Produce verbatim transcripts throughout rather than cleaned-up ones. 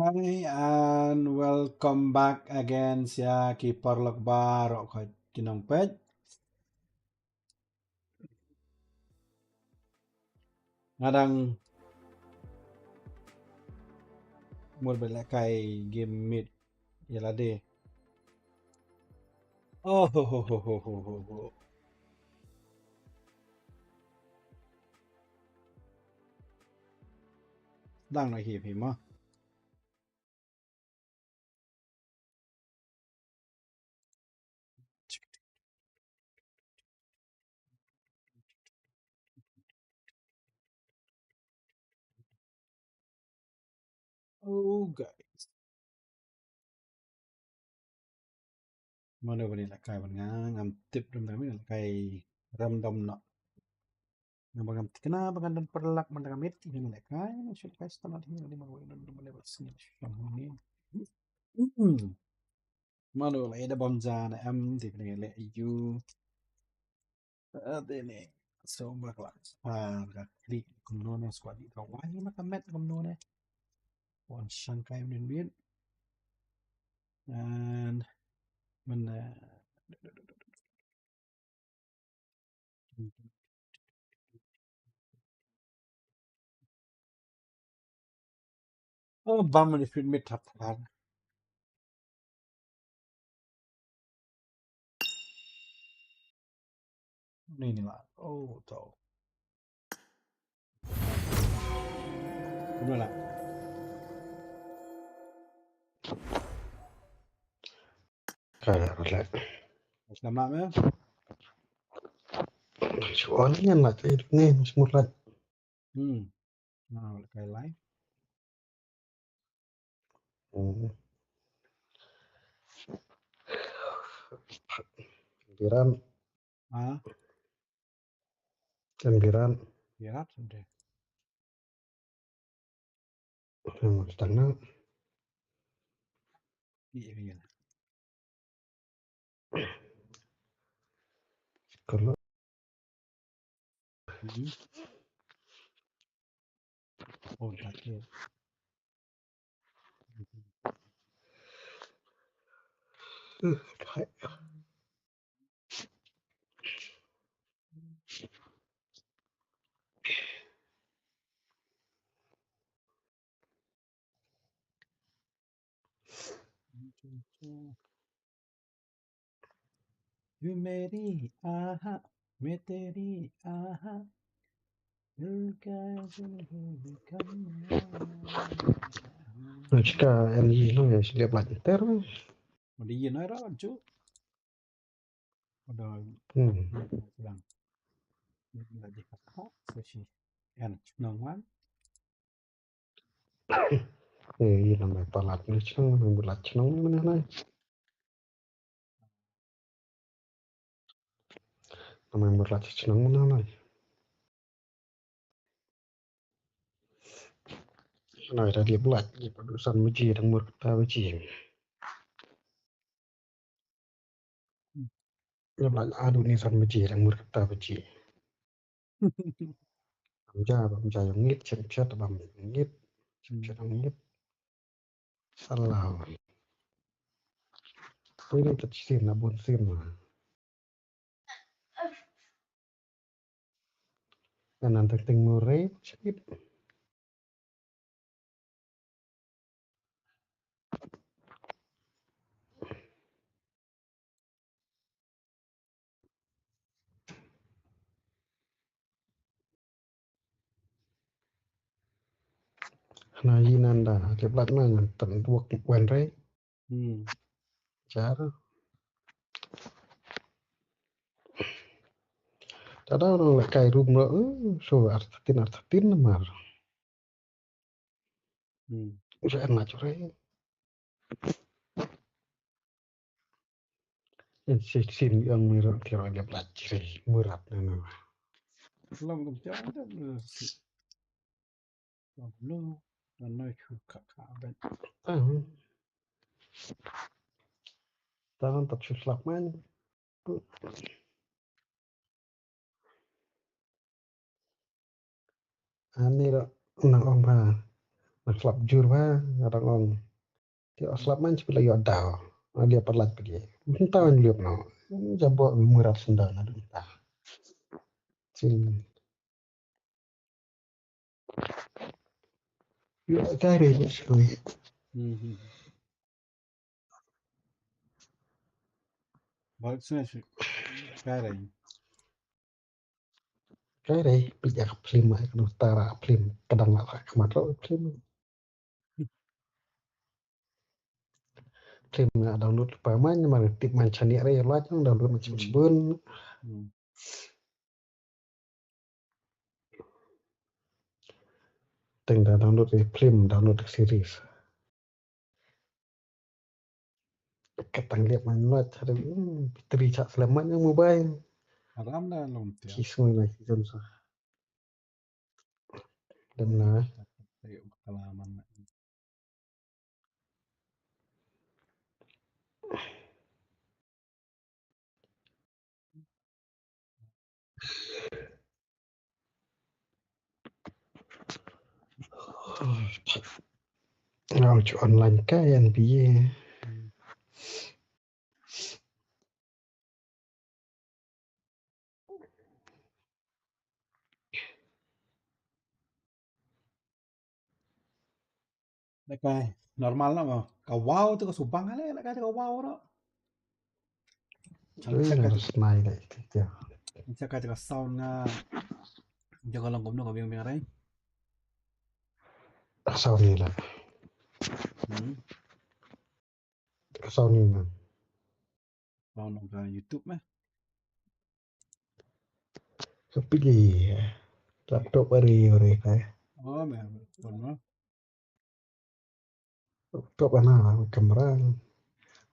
Hi and welcome back again sha ki paralok baroh khoit ki nongpeit. Nga dang mut ban lehkai game Meat ïa lade. Oh ho ho ho ho ho ho ho. Dang na hi phi ma. Oh guys. Mano bani lehkai ban nga ngam tip dum dami lehkai ram dom no. Nga ba ngam tikna ba ngan don paralok ban nga Meat ngan lehkai na shoot kai stanat hi ngan di man wai don dum level sini shong ni. Hmm. Mano la ida bom ja na em di kena leh yu. Ade ne. So bak la. Ah, ka klik kumno ne squad di ka wai ma ka met kumno ne. Wan shang kai min min. And mana Oh, bam ni fit mit tap tap. Ni ni la. Oh, to. Kumno la? Ka la. Selamat ya. Shu on ngan la kai ni semua la. Hmm. Nah, la kai lai. Hmm. Biran. Ah. Kan biran. Biran sudah. Yang setengah. Iya, iya. Kalau Hmm. Oh, tak ya. Uh, tak. You made it, aha, made it, aha. You guys in here, come on. Chika en yi no ya sile black ter. Mandi yi no era lanchu. Ada Hmm. Sedang. Ini lagi kakak, so si en chnong wan. Eh, ina mai palat ni chnong, mai bulat chnong ni mana nai. Mai bulat chnong mana nai. Nai dah dia bulat, dia padusan meji dang mur kata meji. Ïa ba la adu ni san baje dang mur kata baje. Bam ja bam ja ïong ngit chem chet bam ngit chem chet ïong ngit. Salah. Ini tat sin na bun sin ma. Nan nan teng teng mur rei shit. Na yi nan da ke blat na ngan tan duak wen rei. Hmm. Jar. Tada orang la kai rum ro, eh, so artatin artatin mar. Hmm. Usa en na chore. En si sin yang mira kira dia belajar murat nana. Lam kum jada. Lam no, nana chu ka ka ben. Ah. Tangan tak chu slap man. Ani ro nang ong ha. Na slap jur ba, nga dang ong. Te o slap man chi phi la ïoh daw. Nga lia palat phi. Mynta wan liup no. Jabo mi murat sendal na mynta. Chin. Ïoh kai re ni sui. Hmm. Bal sui sui. Kai re. Kai re, phi ïa ka film ai, ka tara film, ka dang la ka mat ro film. Film nga download pa man, man tip man chani re, la chang download man chim chibun. Hmm. Teng da download film, download series. Ka tang liap man lot, ada, hmm, battery chak selamat yang mobile. Aram da long tiap. Ki semua nak ki jam sa. Dem na. Ayo, bakal aman. Nga ju online ka ïa N B A. Lehkai normal na mo. Ka wow tu ka subang ale, lehkai ka wow ro. Chang check ka. Snai dai tu. Chang check ka sound nga. Jaka long kumno ka biang biang rai. Sound ni la. Hmm. Ka sound ni man. Sound ka YouTube mah. Ka pigi, eh. Laptop ari, ari, eh. Oh, meh, phone mah. Laptop ana, kamera.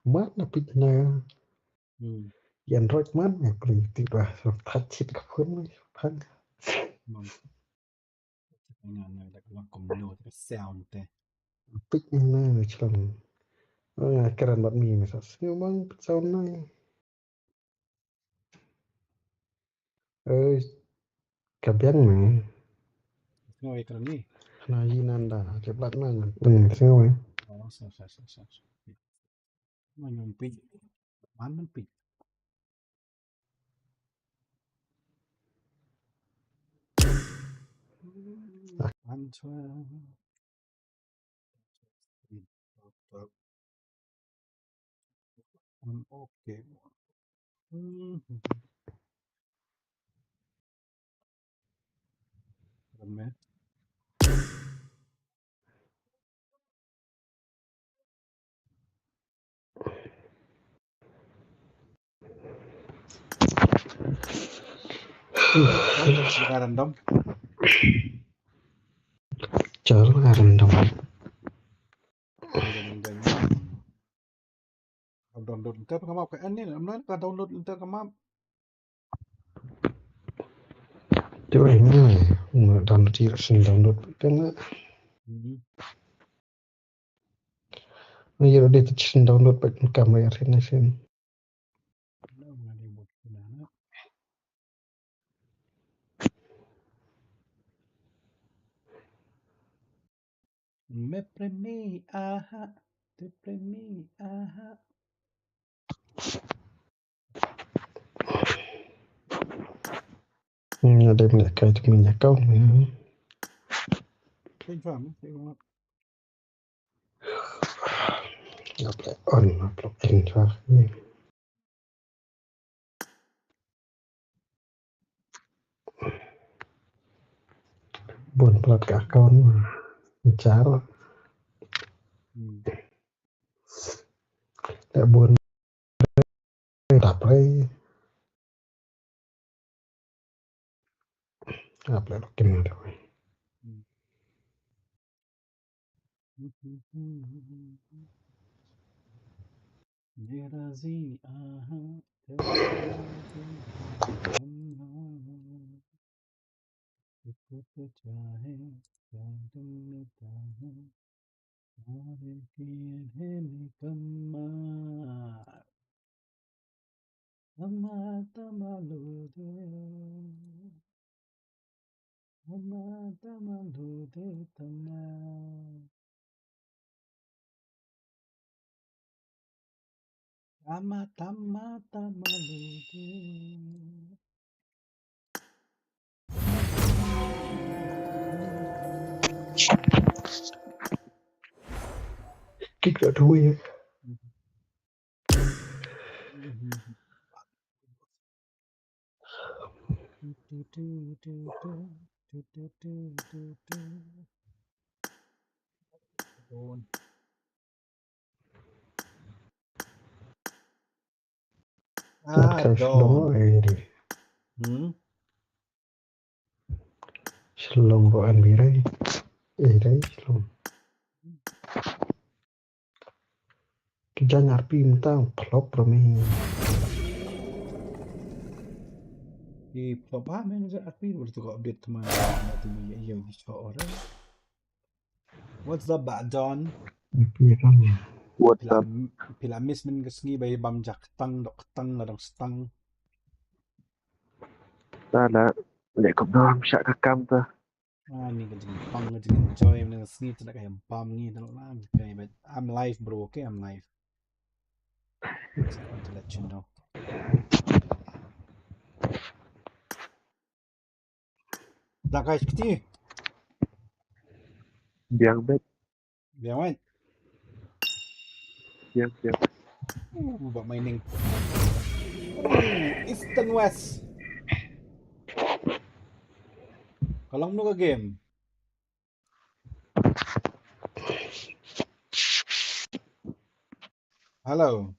Mat na pit na. Hmm. Ïa Android man, eh, pli, ti ba, so touch it ka phone, eh, phang. Hmm. Nga, nga, da ka long kumno, da ka sound te. Pik na, chlong. Ah, kren bad mi, mi sa. Sngewbang pik sound na. Eh, ka biang na. Sngewbang kren ni. Na yi nan da, ke blak na. Hmm, sngewbang. Oh, sa, sa, sa, sa. Ma nyom pik. Man man pik. Answer. Okay. Hmm. Rame. Random. Chal random. Download enter ka map ka en ni, namna ka download enter ka map. Tu ini, download, sini download kan. Hmm. Ni ïa dei te shin download pat kamera shin shin. Me premi aha, te premi aha. Hmm, ada yang nak kai tu punya kau. Hmm. Confirm, confirm. Upload on, upload in. Bun plat ka account ma. Char. Hmm. Leh bun. Dap re. Ap leh lok kim na dap re. Hmm. Tama lude tama. Tama, tama, tama lude. Kick that away. Don. Ah, kan Don. Shalom, eh, dei. Hmm? Shalom, bo an birai. Eh, dei, shalom. Ki jan R P mynta flop rami. Ki flop ba men jan R P, baru tu kau update teman. Tu ya, ya, ya, orang. What's up, Bah John? What's up? Phi la miss men ka sngi ba i bam ja ktang dok ktang la dang stang. Ta la leh kop dom sha ka kam ta. Ah, ni ka jingpang ka jingenjoy men ka sngi ta la ka em pam ngi ta la ka, but I'm live, bro, okay? I'm live. Just want to let you know. Da guys, kiti. Biang bet. Biang bet. Biang, biang. Uh, ba mining. Uh, Eastern West. Ka long no ka game. Hello.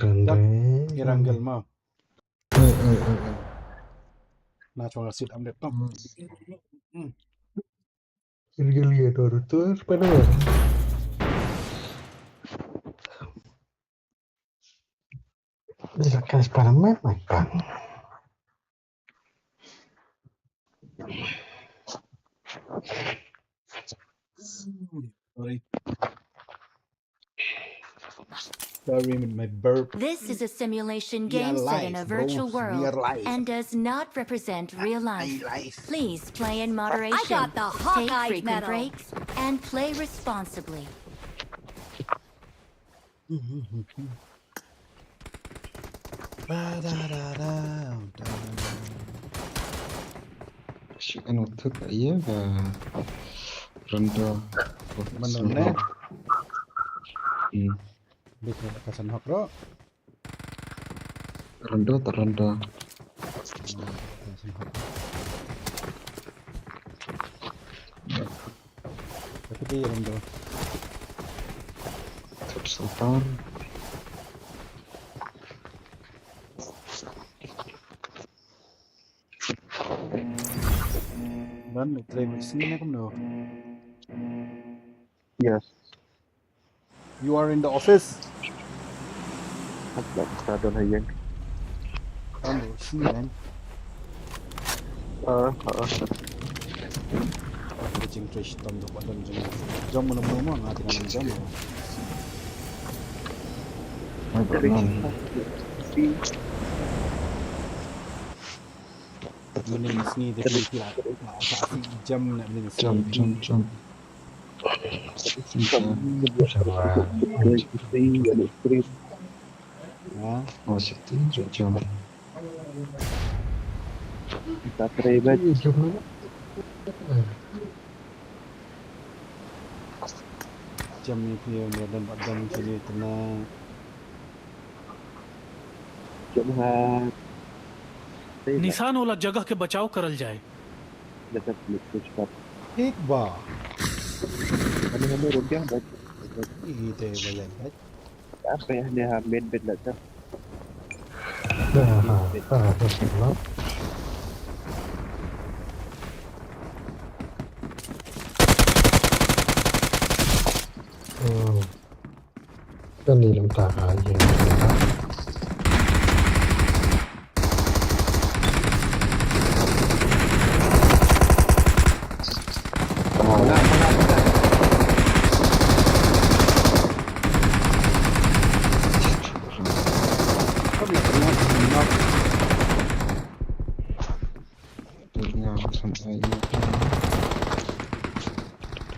Dak, i Rangel ma. Eh, eh, eh, eh. Na chong sit am dep tam. Hmm. Rangel ya tu, tu, tu, pada. Dia kat Spiderman, my friend. Sorry. Sorry, my burp. This is a simulation game set in a virtual world and does not represent real life. Please play in moderation, take frequent breaks, and play responsibly. Shi kan waktu ka iya ka renda. Mana ne? Hmm. Bit ka san hok ro. Renda ta renda. Tapi dia renda. Tut sultan. Ban, u trei mynsiem ne kumno? Yes. You are in the office. Ka don ha ïing. Don ha ïing. Ah, ah. Ka jingtrei shitom dok ba don jong. Jom mano mano ma nga te ngan jom. Mynne sngi te ki la. Jom na mynne sngi. Jom, jom, jom. Jam ni phi ïa don ba don chini tena. Jam ha. निशान वाला जगह के बचाव करल जाए। Thik ba. Ani hanu rupiah ba. Ih, te ba len ba. Apa ya ni ha main bed la ta. Hmm. Kan ni lang ta ha ïing.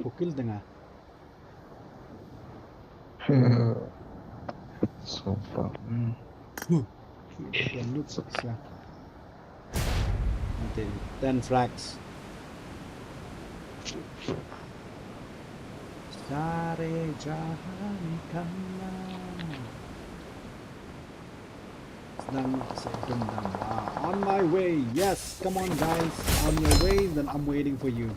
shiphew kill tang nga. So far. Hmm. Huh. Kill, kill, look, yeah. Until ten frags. Sare jahan kana. Sdang sa dum dam. Ah, on my way. Yes, come on guys. On your way, then I'm waiting for you.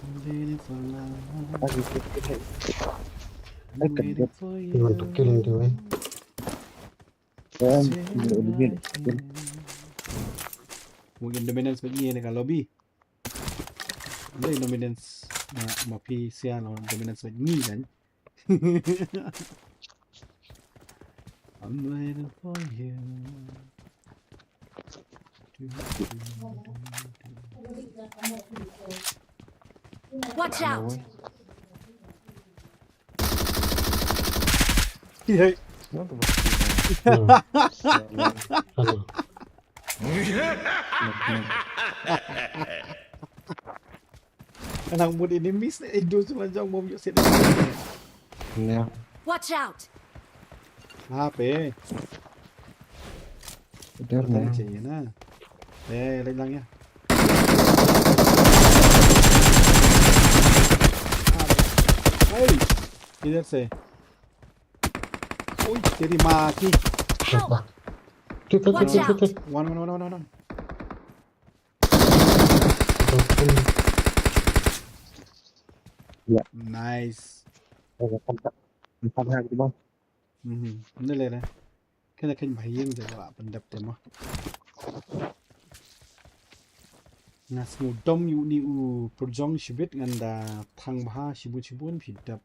I'm waiting for love. Agi kit kit hai. I'm waiting for you. Iwan to kill him too, eh. Em, Stay ini udah right gini. here. Mungkin dominance bad ngi ne ka lobby. Ym dei dominance ma, ma phi sia, la dominance bad ngi kan. I'm waiting for you. Watch out! Hey. Not the most. Hello. Anak muda ini miss ni, eh, dua sembilan jam mau yuk sini. Yeah. Watch out! Apa? There Tadi now. cakap na. Eh, lain lang ya. Hey, किधर से? Oi, तेरी माँ की. Help! Tuh, tuh, tuh, Watch tuh, tuh, out. tuh. One, one, one, one, one. Ataupun Nice. Empat hari bang. Mhm. Ni le le. Kena kan bayin je la pendap te mo. Nga sngewdom ïa une u pyrjong shibit ngan da thang bha shibun shibun phi dap.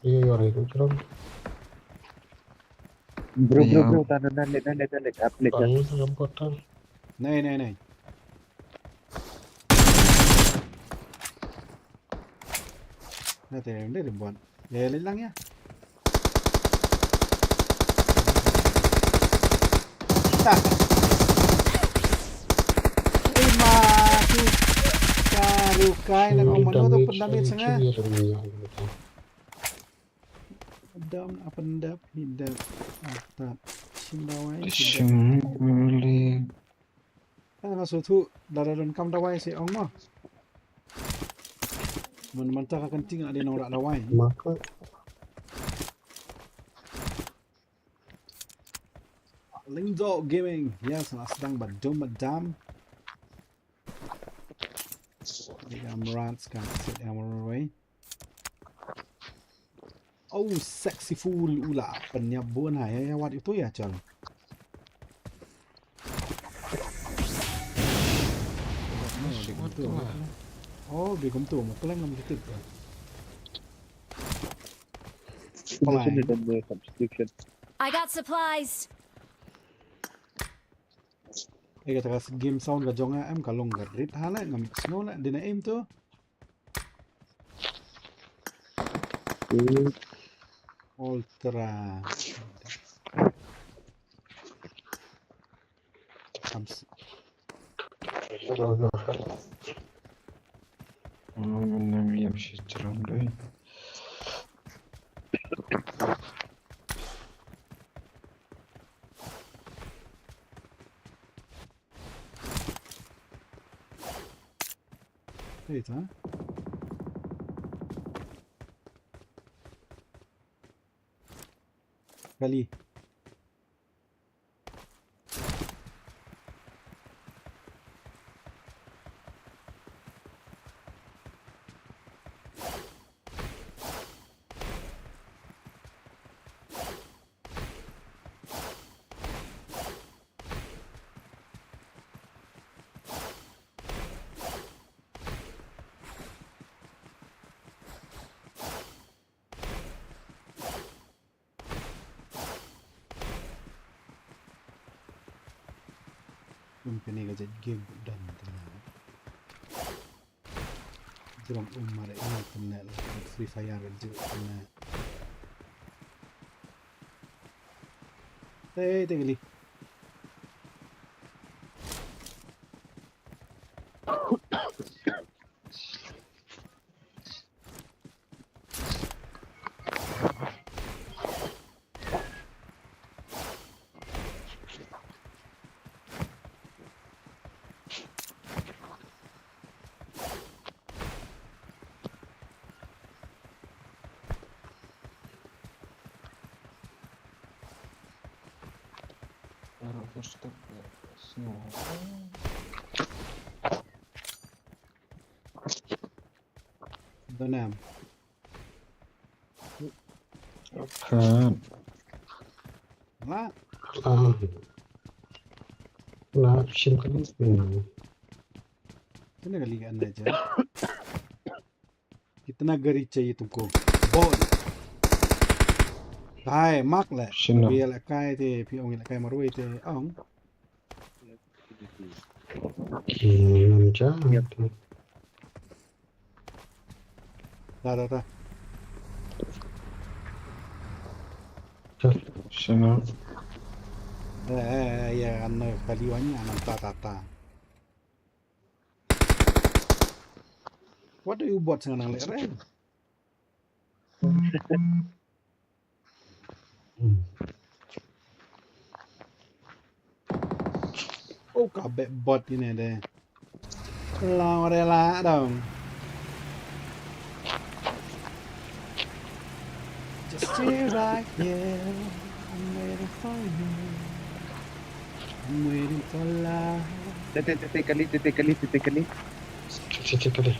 Iya, iya, right, Ujram. Bro, bro, Iya. Bro, tahan, tahan, tahan, tahan, tahan, tahan, tahan. Paling dalam kota. Nei, nei, nei. Nei, te, nei, ribuan. Ya, ya, lang ya. Tah. Ima tu. Ka rukai na ko mano tu pendam ni sanga. Dam apa ndap ni dap. Apa. Shim dawai, shim dawai. Shim beli. Kan nga shu tu da da don kam dawai si ong mo. Mun manta ka kan ting ada nong rak dawai. Maka Lingzo Gaming. Yes, nga sedang badum badam. Emeralds kan set Emerald. Oh, sexy fool ula penyap bun ha ya ya wat itu ya chal. Oh, dia gemtu. Oh, dia gemtu. Mau pelan ngam gitu. Subscription dan, uh, subscription. I got supplies. Eh, kata ka game sound ka jong em ka long ka rit ha la ngam snow la dina aim tu. Hmm. Ultra. Comes. Oh, mana mi yang si ceram deh. Wait, ha? Kali. Ym kane ka jait game dang tang. Jrong um mare ina tang la Free Fire ka jait tang. Hey, tengli. Donam. Kan. La. Ah. La shim kan. Kena kali ka anda je. Kitna gari chahiye tumko? Boy. Thai, mak le. Sino? Bi le kai te, pi ong le kai marwei te, ong. Hmm, ngam ja. Yep. Da, da, da. Sino? Eh, eh, eh, ya, ano, kali wanya, ano, ta, ta, ta. What do you bot sa nang le, re? Oh, ka bek bot ine de. Long re la dong. Just stay right here. I'm waiting for you. I'm waiting for love. Tete, tete, kali, tete, kali, tete, kali. Tete, tete, kali.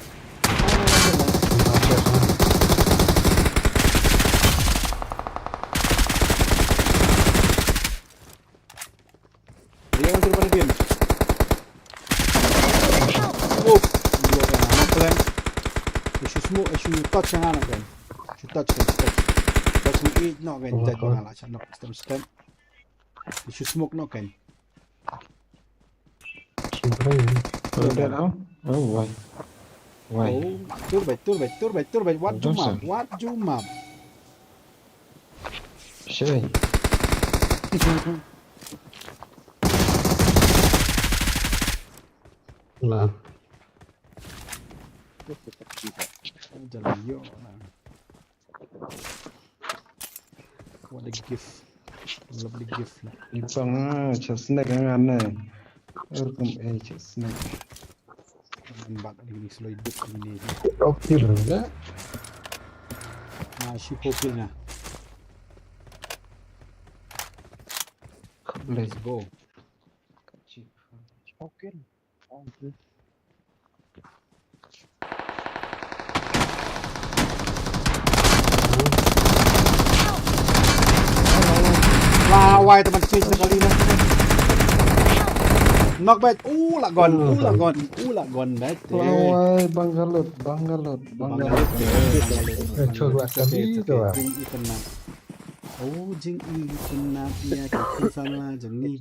Dia masih depan game. Oh, gua kena knock, kan. Issue smoke, issue touch yang anak, kan. Issue touch, kan, touch. Touch ni eight knock, kan. Touch yang anak, knock, step, step. Issue smoke knock, kan. Sumpah ya. Udah, oh. Oh, why? Why? Oh, tur bait, tur bait, tur bait, tur bait. What jumap? What jumap? Shay. Lah. Jalan yo. What a gift. Lovely gift. Ipang ah, cha snack nga ne. Erkum eh, cha snack. Bak ni ni slow dip ni ni. Okay lah. Na shi popil na. Let's go. Okay. Lawai teman chin sekali na. Knock back. Uh, la gon, uh, la gon, uh, la gon back. Lawai, bang galut, bang galut, bang galut. Eh, chok la kali tu ah. Jing i kena. Oh, jing i kena ya ki salah jing ni.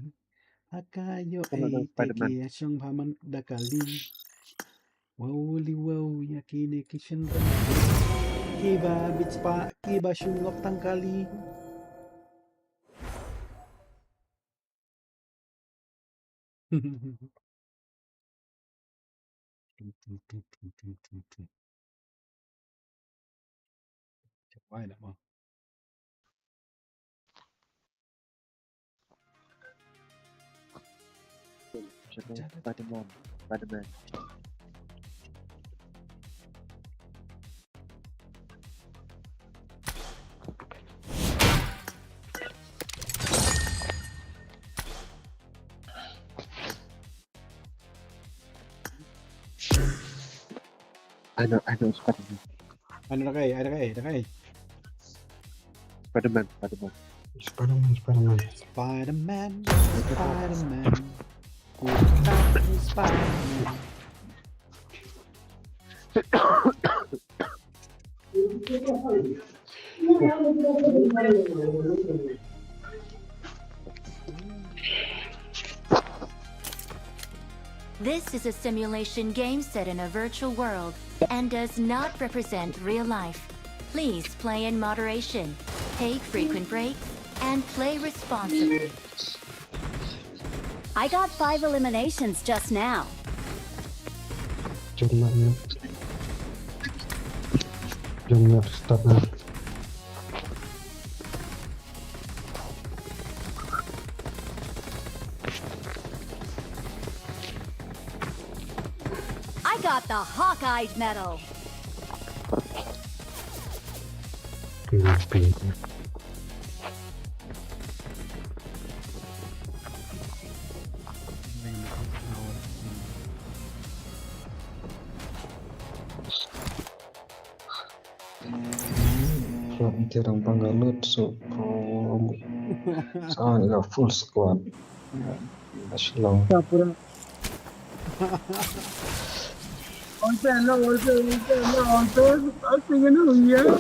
Aka ïoh ei te ki ïa shong bha man da kali. Wow li wow ïa kine ki shynrang kiba bit spah kiba shong lok tang kali. Why not? Spider-Man, Spider-Man. Ano, ano, Spider-Man. Ano na kayo? Ano kayo? Ano kayo? Spider-Man, Spider-Man. Spider-Man, Spider-Man, Spider-Man. Spider-Man. This is a simulation game set in a virtual world and does not represent real life. Please play in moderation, take frequent breaks, and play responsibly. I got five eliminations just now. Jom nak ni. Jom nak start na. I got the Hawkeye medal. From tirang Bangalore so from sa ila full squad. Ashlong. All time, no, all time, all time, no, all time. I'll sing a new year.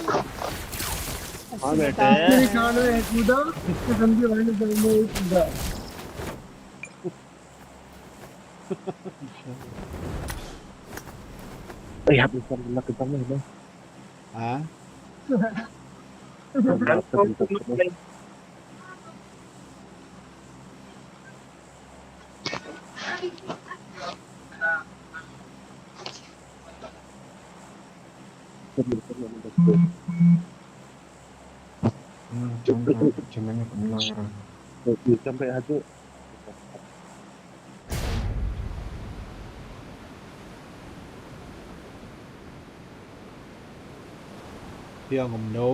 हाँ बेटे। तेरे कानों में कूदा, तो गंदी वाली जगह में कूदा। Ay, happy sa na kita mo, no? Ha? Phi ong kumno?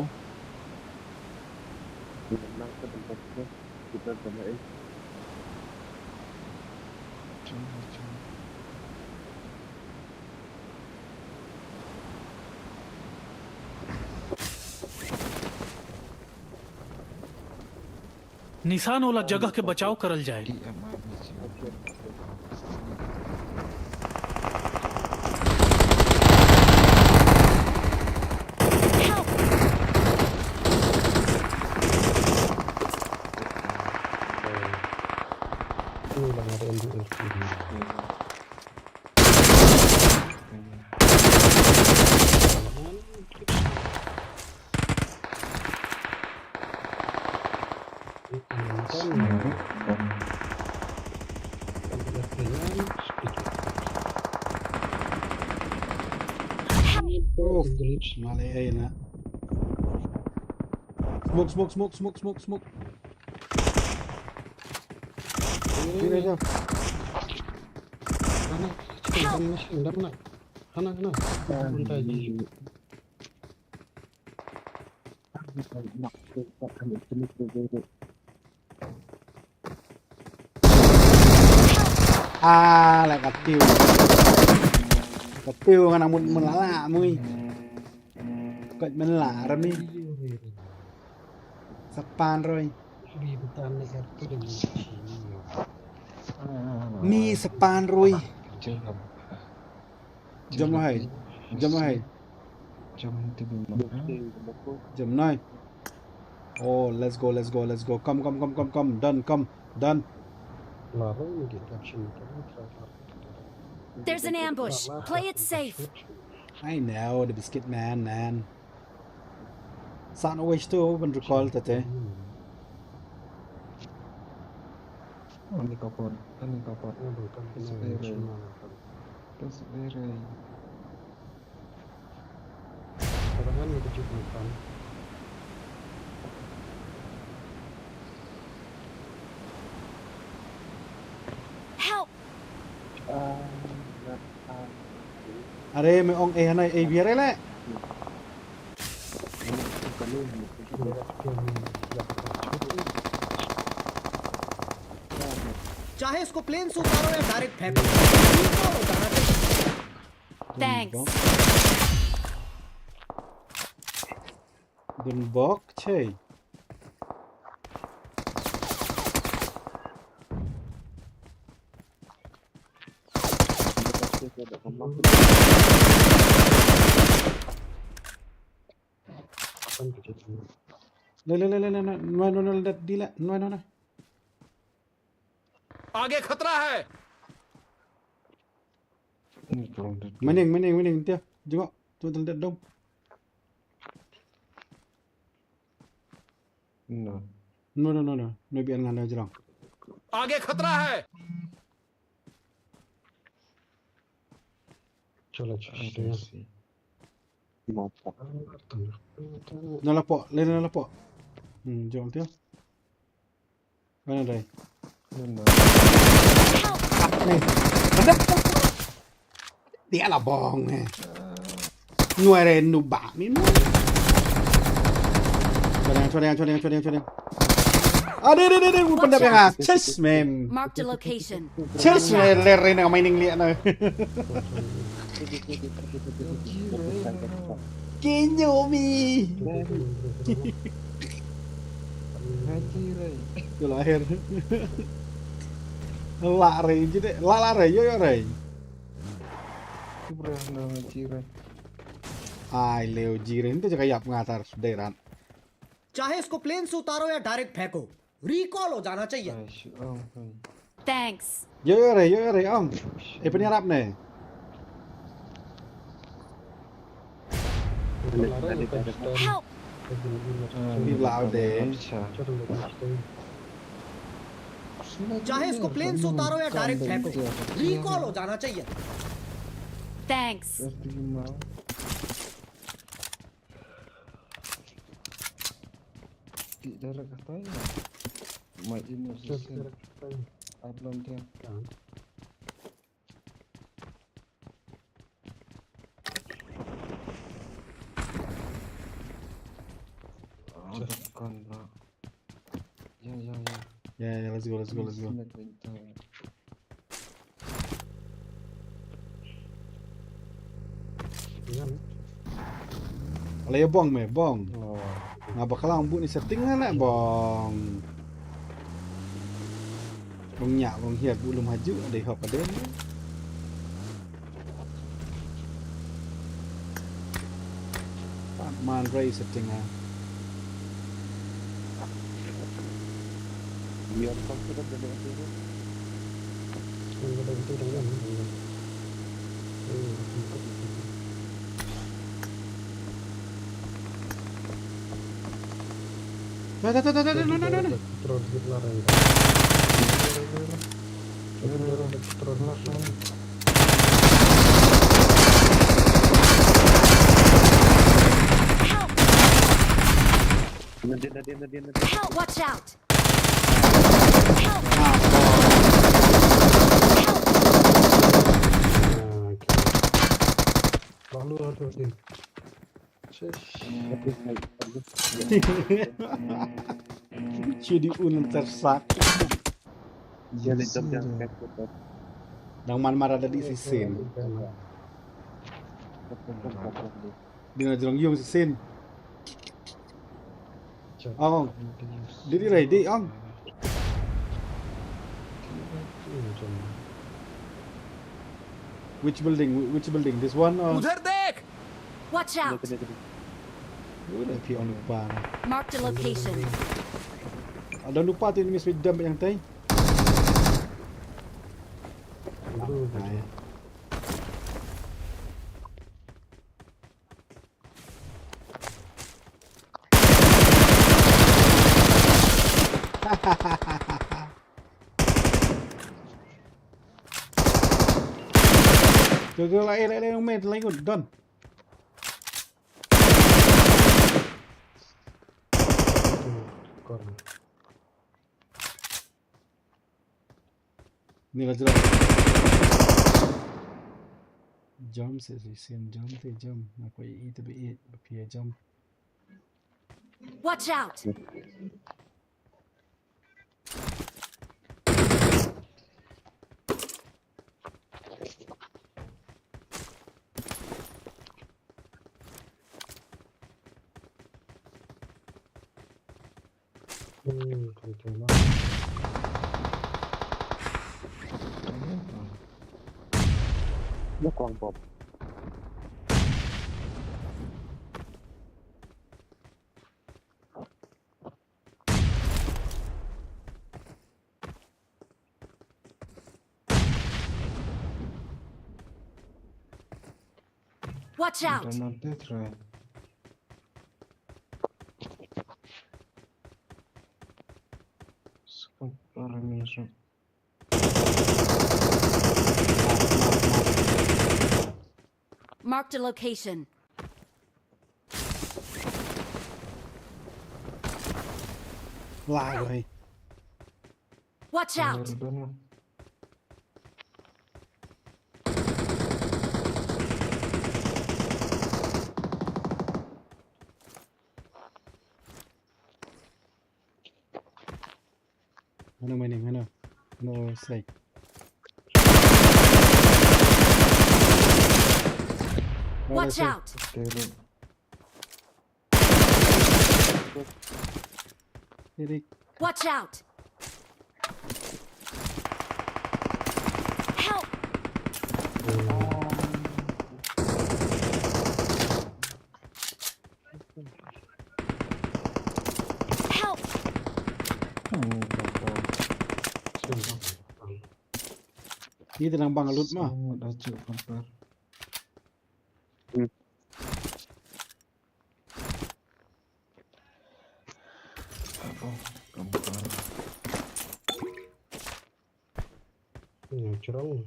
निशान वाला जगह के बचाव करल जाए। Uff, mali ai na. Smoke, smoke, smoke, smoke, smoke, smoke. Sini aja. Help! Sana, sana, sana. Ah, la ka tiew. Ka tiew nga na mut mut la la mui. Ka men la rami. Sa pan roi. Mi sa pan roi. Jump hai. Jump hai. Jump nai. Oh, let's go, let's go, let's go. Come, come, come, come, come. Done, come. Done. There's an ambush. Play it safe. I know, the biscuit man, man. San always to open recall tate. Ani kapot, ani kapot. Tasbere. Tasbere. Help! Are me ong eh hanai eh biar ele. चाहे इसको प्लेन से उतारो या डायरेक्ट फेंको, ऊपर उतारना चाहिए। Thanks. Dun bok chei. Le le le le le, no no no, di le, no no no. आगे खतरा है। Maning, maning, maning, tia. Jengok, tu tel dong. No. No, no, no, no. No bian ngan jrong. आगे खतरा है। Chalo, chalo. Na lapoh, le na lapoh. Hmm, jrong tia. Mana dai? Ni. Dia la bong eh. Nuai re nu ba mi mu. Choreng, choreng, choreng, choreng, choreng. Ade, ade, ade, ade, mu pendap ya. Chest mem. Marked a location. Chest mem, le re na mining liat na. Kinyo mi. Ngaji rai. Tu lahir. La rai je de, la la rai, yo yo rai. Tu bre na ngaji rai. Ai leo ji rai, tu jaga yap ngatar sudai ran. चाहे इसको प्लेन से उतारो या डायरेक्ट फेंको, रिकॉल हो जाना चाहिए। Ai, shi ong, oi. Thanks. Yo, yo, re, yo, yo, re, ong. Eh, penyerap ne. Help! Di lau de. चाहे इसको प्लेन से उतारो या डायरेक्ट फेंको, रिकॉल हो जाना चाहिए। Thanks. Di darah katanya. Mai ini sisi. Apa dia? Oh, tekan, bro. Ya, ya, ya. Yeah, yeah, let's go, let's go, let's go. Sini pintu. Ala ya bong me, bong. Nga bakla ngan buh ni setting nga nak bong. Bong nyak, bong hiat, buh lum haju, ada hop ada ni. Pat man ray setting ah. Dah, dah, dah, dah, dah, dah, dah, dah. Help! Nadin, nadin, nadin, nadin. Help! Watch out! Help! Help! Lalu ada sih. Shush. Cudi un tersak. Dia le jam jam kat kat. Dang man mara da di sisin. Dina jrong yung sisin. Ong. Didi rai di ong. Which building? Whi- Which building? This one or? उधर देख। Watch out! Udah pi ong lupa. Marked a location. Ada lupa tu ini mesti jam yang tai. Nah, ya. Tu tu lai lai lai mate lai good done. Ni la jrong. Jump se si sin jump te jump na ko i te be i be pia jump. Watch out! Nó còn bột. Watch out! Donald Trump. Sekarang ni so. Marked a location. Lai rồi. Watch out! Ano mining, ano? Ano strike? Watch out! Pero Eric. Watch out! Help! Oh, kapar. Ni te nang bang lut ma. Oh, da ju kapar. Oh, kapar. Ïa, jrong.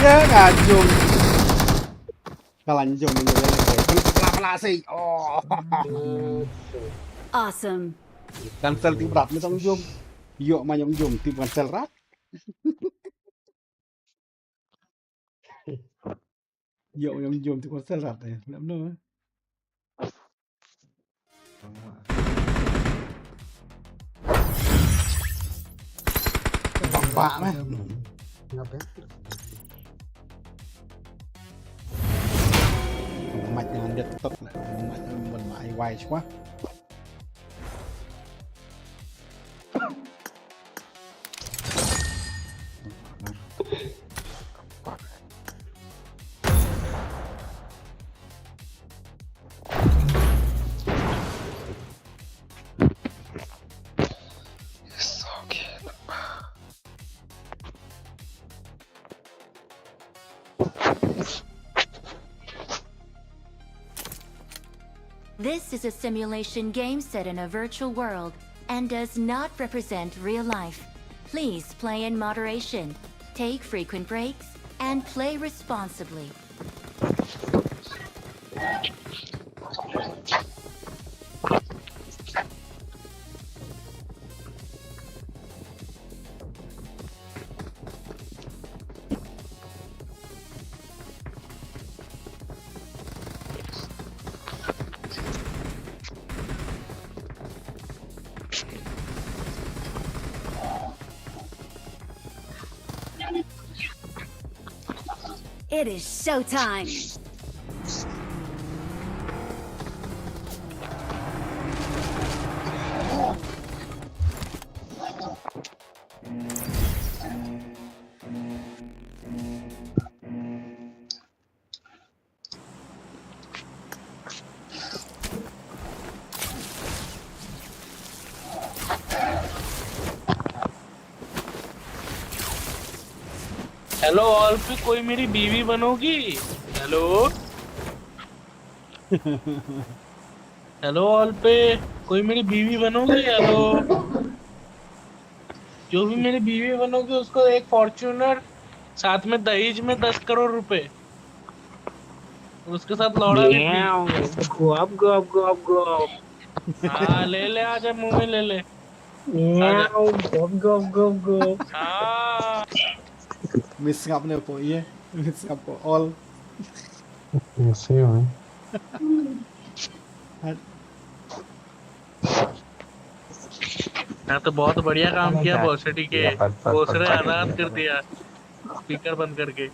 Ïa, nga jum. Ka la jum, jum, jum, jum. Pla, pla, sei. Oh. Awesome. Cancel, tip rat, me tong jum. Ïoh ma ïong jum, tip cancel rat. Ïoh ma ïong jum, tip cancel rat, eh. Lem no, eh. Bang bak meh. Ngap eh. Mach ngan dep tok lah. Mach ngan ban ai wai chwa. This is a simulation game set in a virtual world and does not represent real life. Please play in moderation, take frequent breaks, and play responsibly. It is showtime. Hello, all पे कोई मेरी बीवी बनोगी? Hello? Hello, all पे कोई मेरी बीवी बनोगी? Hello? जो भी मेरी बीवी बनोगी, उसको एक Fortuner, साथ में दहेज में दस करोड़ रुपए, और उसके साथ लौड़ा भी free। Gop, gop, gop, gop. हाँ, ले ले, आजा, मुंह में ले ले। Gop, gop, gop, gop. हाँ। Miss ngap ne po ye, miss ngap po all. Miss you, eh? यार तो बहुत बढ़िया काम किया भोसड़ी के। भोसड़े आजाद कर दिया speaker बंद करके।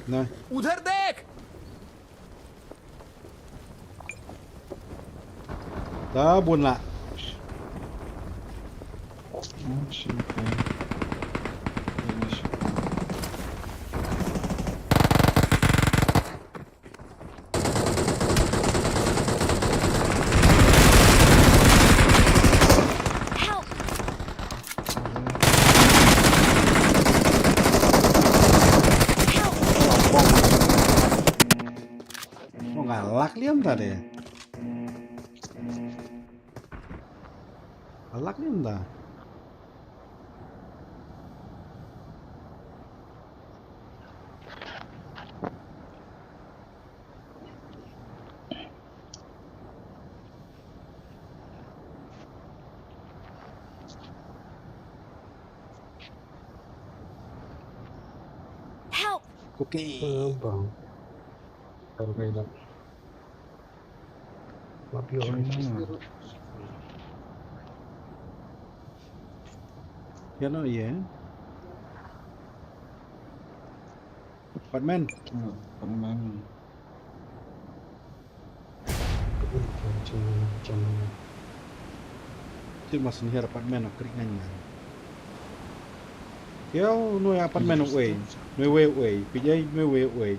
Na. उधर देख। Ta bun lah. Help! Help! Mo nga lak liam ta de. Nga lak liam ta. Okay. Bang. Kalau kayak dah. Mapi orang. Ya no, ya. Apartment. Hmm, apartment. Chin mas ni apartment of krik ngan ngan. Yo, no apartment of way. No way, way. Pijai, no way, way.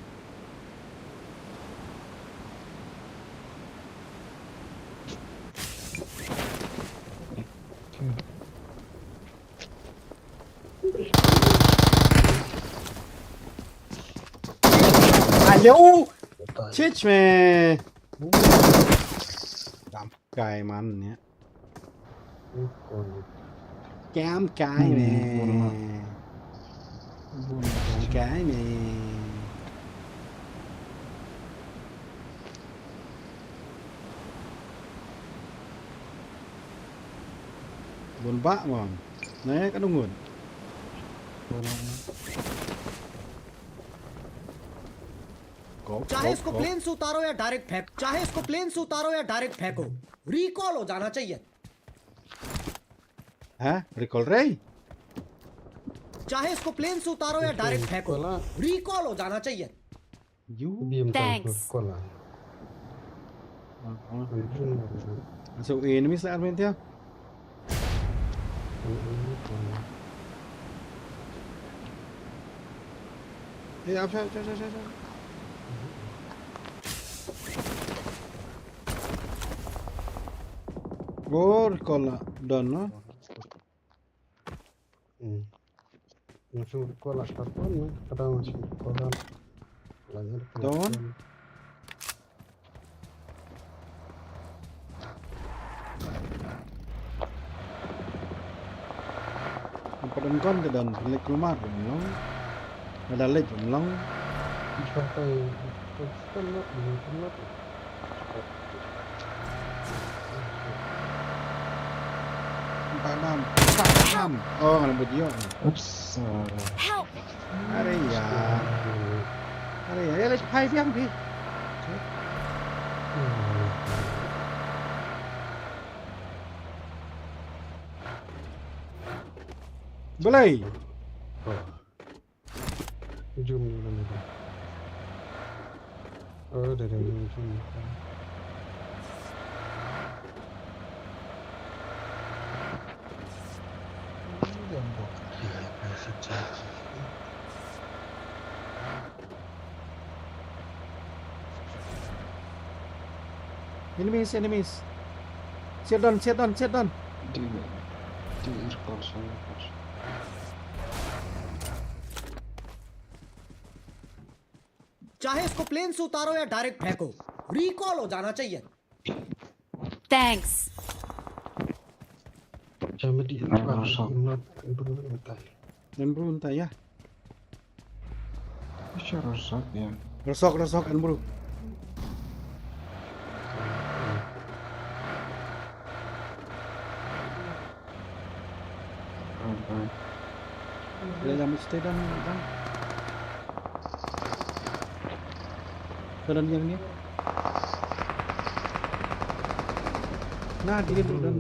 Alo. Chich me. Dam kai man ne. Kam kai me. Kam kai me. Bun ba mon. Ne ka dungun. Go, चाहे go, इसको go. प्लेन से उतारो या डायरेक्ट फेंको, चाहे इसको प्लेन से उतारो या डायरेक्ट फेंको, रिकॉल हो जाना चाहिए। Ha? Recall ray? चाहे इसको प्लेन से उतारो या डायरेक्ट फेंको, रिकॉल हो जाना चाहिए। You? Thanks. So enemies lah armen dia. Eh, apa, apa, apa, apa. Bor kola don no. Hmm. Masuk kola karton no. Kada masuk kola. Lagi don. Padon kon te don lek lumar long. Ada lek long. Padam, padam. Oh, ngana buat dia. Oops. Help. Are ya. Are ya, ya lek phai biang bi. Belai. Jum ni mana dia? Oh, dah dah jum jum. Enemies, enemies. Sit down, sit down, sit down. Di, di airport sana. चाहे इसको प्लेन से उतारो या डायरेक्ट फेंको, रिकॉल हो जाना चाहिए। Thanks. Jangan di airport. Improve entah ya. Siya rosak ya. Rosak, rosak, and bro. Ada yang mesti dan dan. Jalan yang ni. Nah, dia tu dan.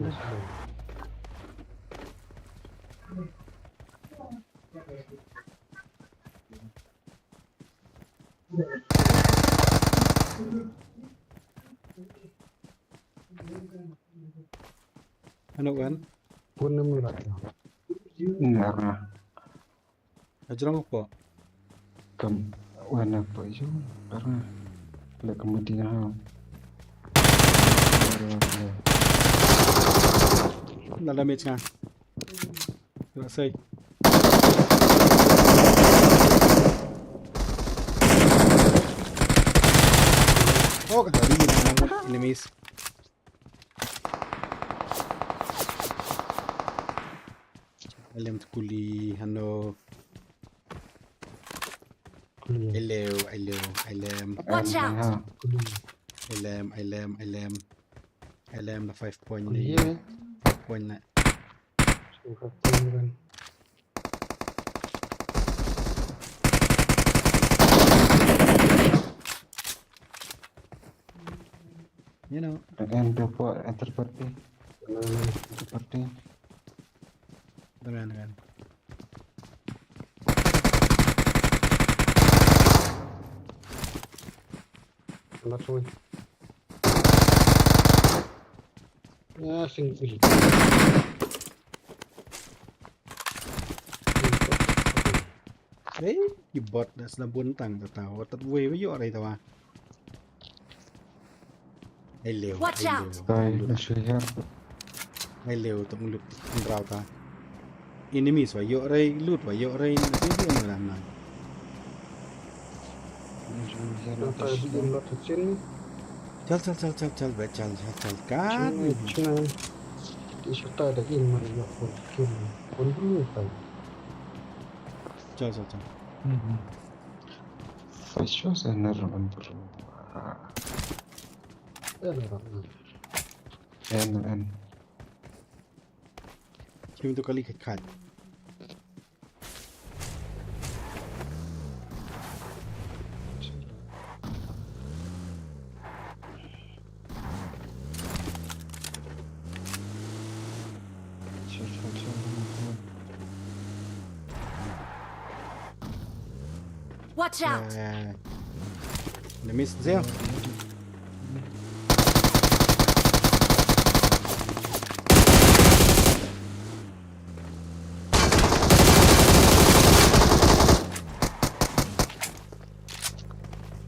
Ano kan? Pun nem rak. Nara. Ajrong apa? Kam wana apa ju? Karena le kemudian ha. Nada mech nga. Terima kasih. Oh, kata dia enemies. Alem kuli hano. Hello, hello, hello. Watch out. Hello, hello, hello. Hello, na five point ni. Five point na. Suka kuliah. You know. Dengan dua buah enter party. Enter party. Dengan dengan. Another one. Ah, single. Hey, ki bot da sla bun tang ta ta. Wat tat wei wei yo rai ta wa. Hello. Watch out. Kai na shuher. Hello, tong lut ndraw ta. Enemies wa yo rai, lut wa yo rai. Hello, no ram na. Na shuher Na na ta bi im shuher. lot ta chin. Chal chal chal chal chal be chal chal chal kan. Chin chin. Ti shu ta da im mar yo ko kin. Kon bru ta. Chal chal chal. Fashos ener man bro. Ya na ram. En en. Kim tu kali khat khat. Chill, chill, chill, chill. Watch out! Eh, na miss zero.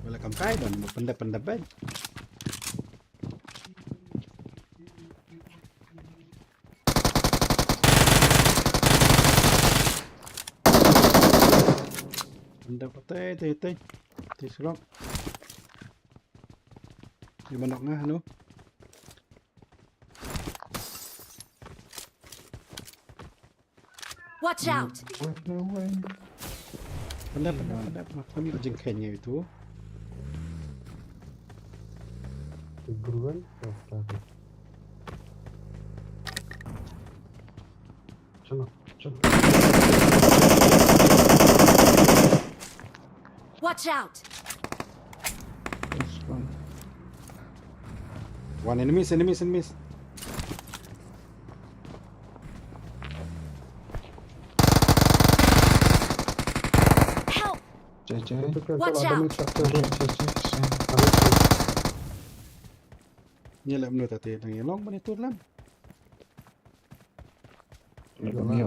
Wala kam kai ban mo penda penda ban. Penda patai tai tai. Tai surok. Di manok ngah anu. Watch out! Wait, no way. Penda penda penda penda. Kami ko jengkhen ngai tu. Buruan. Oh, tak. Cuma, cuma. Watch out! This one. One enemies, enemies, enemies. Help! Jai jai. Itu kan Watch kalau ada out. musuh tu. Jai jai jai. Ni lah menurut tadi nang long mana tu lam. Lagi ya.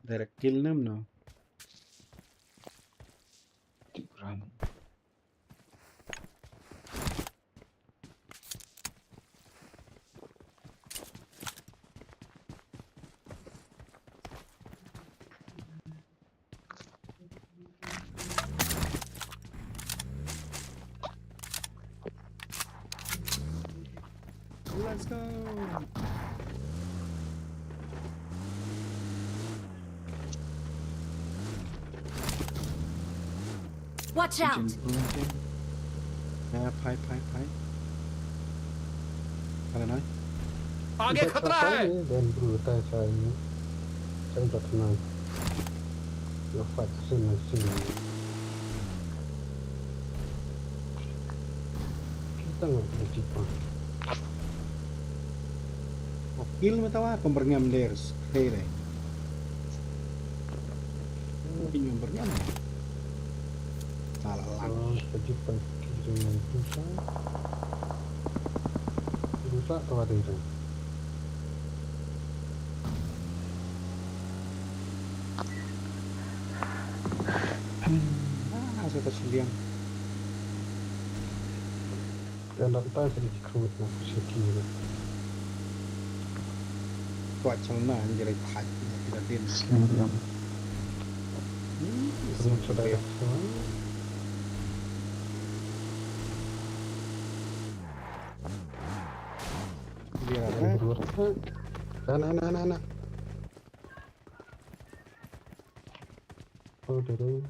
Direct kill nam no. Tiga orang. Let's go. Watch out! Eh, phai phai phai. Kala noi. आगे खतरा है। Dan bru tai sai ni. Sai tak kenal. Yo fight scene scene. Kita nggak boleh cipang. Oh, kill mata wa pemberngam layers. Hey re. Ini pemberngam. Salah lang. Oh, sedikit pergi dengan susah. Susah atau ada itu? Ah, sa ta shiliang. Dan daftar sedikit kerut nak sedikit. Kuat chang na, anjir ai thaj na kita din. Slim yang. Hmm, Belum sudah dia. Semua. Dia Dan ada. berdua. Nah, nah, nah, nah, nah. Oh, dulu.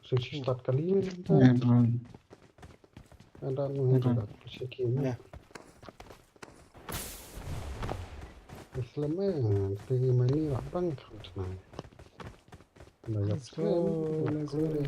Sudah start kali ni. Everyone. Ada ni juga. Sedikit ni. Ya. Islam eh, tapi ini lah bang kerut nah. Let's go, let's go.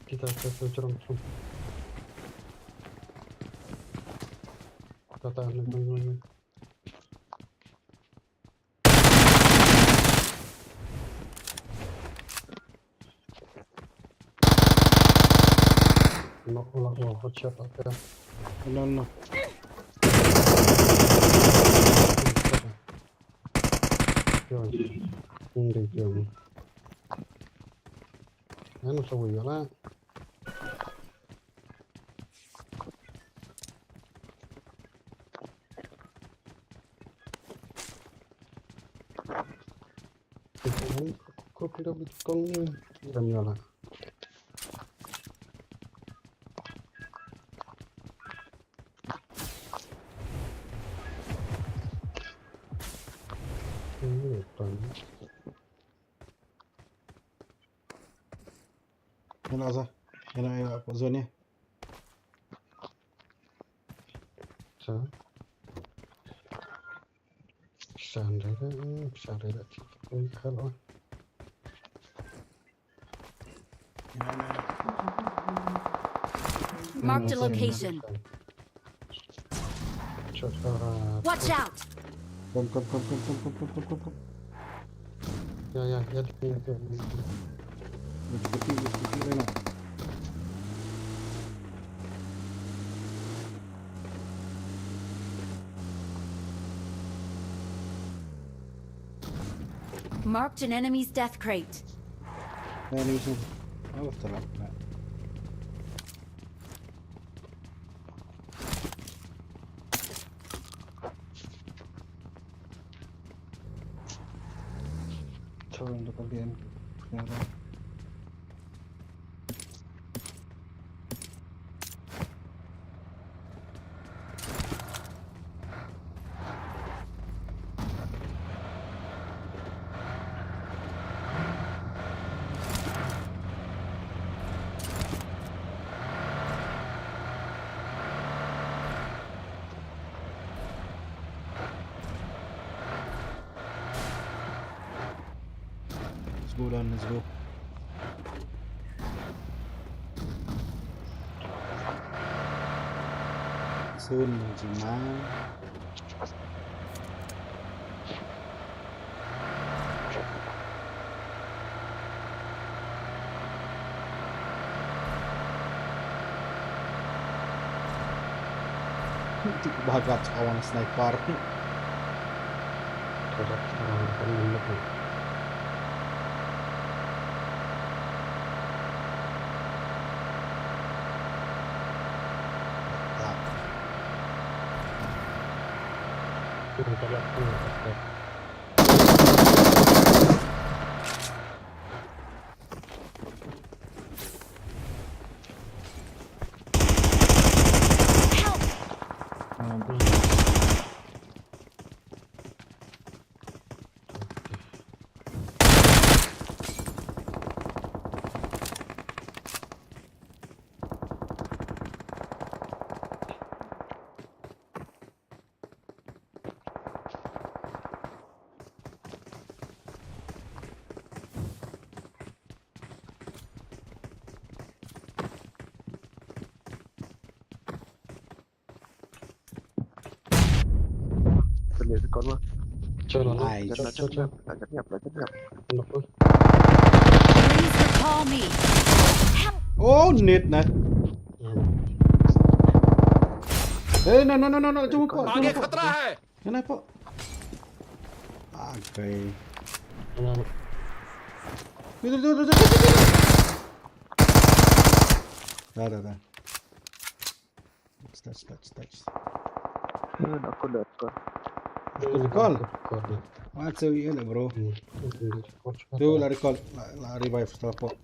Kita kita cerong cerong. Kata nang nang nang. Knock, knock, knock, headshot, okay. No, no. Yo, hindi, yo. Ano sa ulo na? Kok kira bit kong ni. Ramyala. Ini ton. Yana sa, yana, yana apa zone ni? Sa. Sandra, hmm, Sandra, hmm, hello. Marked a location. Watch out! Come, come, come. Yeah, yeah, yeah, yeah, yeah, yeah. Let's go, let's go, right now. Marked an enemy's death crate. Enemies. Oh, what the fuck? Turn the again. Let's go, Dan, let's go. Soon, Jiman. Bagat, I want a sniper. Kena si kon mah. Chalo, no. Ai. Chalo, chalo, chalo. Dah nyap, dah nyap. Kenapa? Please recall me. Help! Oh, net na. Hmm. Eh, no, no, no, no, no, cuma pak, cuma pak. Kenapa? Okay. Kenapa? Tuh, tuh, tuh, tuh, tuh, tuh, tuh. Da, da, da. Touch, touch, touch, touch. Hmm, aku dah call. Aku dah call. Aku dah call. What's up, yeah, bro? Hmm, aku dah call. Tu, la recall, la, la revive, teleport.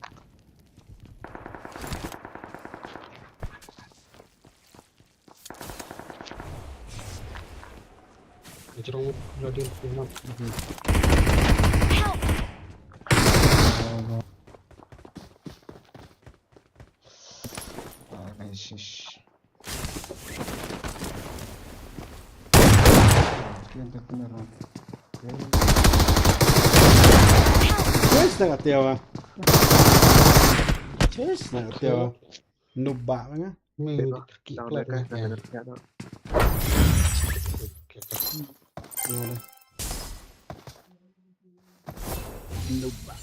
Jerung, ready, ready. Help! Ah, nice. Yes, na katiawa. Yes, na katiawa. Nuba nga. Ni, down, down, down. Nuba.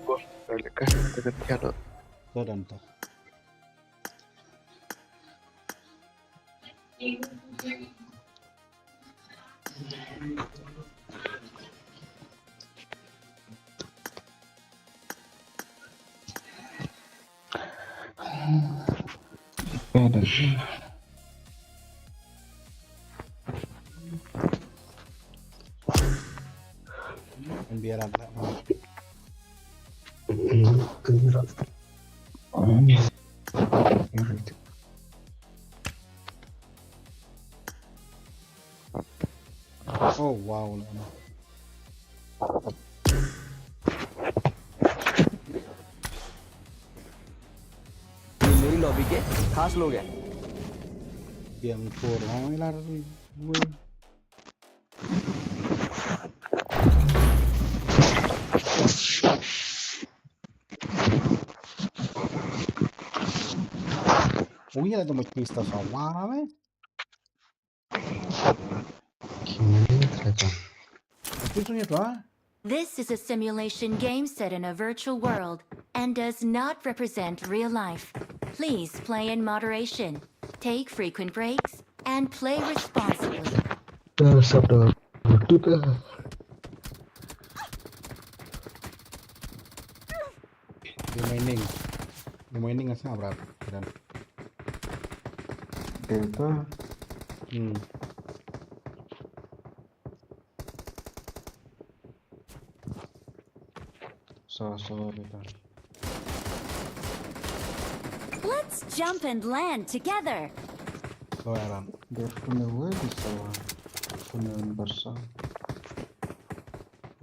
Wah, balik ka, dekat piano. Dah, dah, dah. Oh, wow. ये मेरी लॉबी के खास लोग हैं। Game four, oh, ilar. Oh, iya, tu mesti sa wara, eh. Gimana ni, ternyata? Itu sunyi tu, ah. This is a simulation game set in a virtual world and does not represent real life. Please play in moderation, take frequent breaks, and play responsibly. Dah, sab dah. Betul dah. Dia mining. Dia mining asal berapa? Dan Delta. Hmm. So, so, Delta. Let's jump and land together. So, Aram. Dia punya web bisa. Punya besar.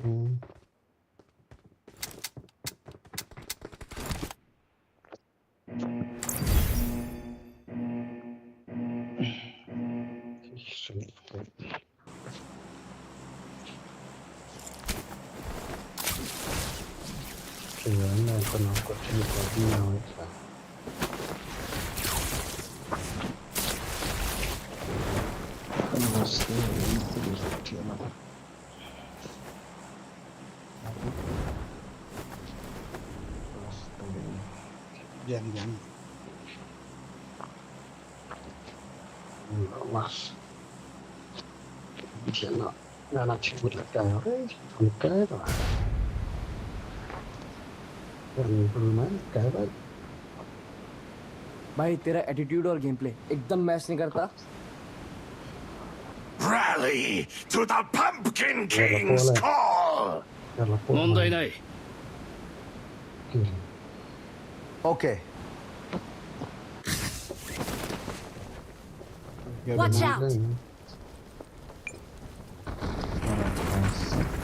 Hmm. Diam, diam. Mas. Diam, nak. Nak, nak cakap dekat kau. Eh, bukan kau. Yang bermain, kau, kan? भाई, तेरा एटीट्यूड और गेम प्ले एकदम मैच नहीं करता। Rally to the Pumpkin King's call. 問題ない。 OK. Watch out.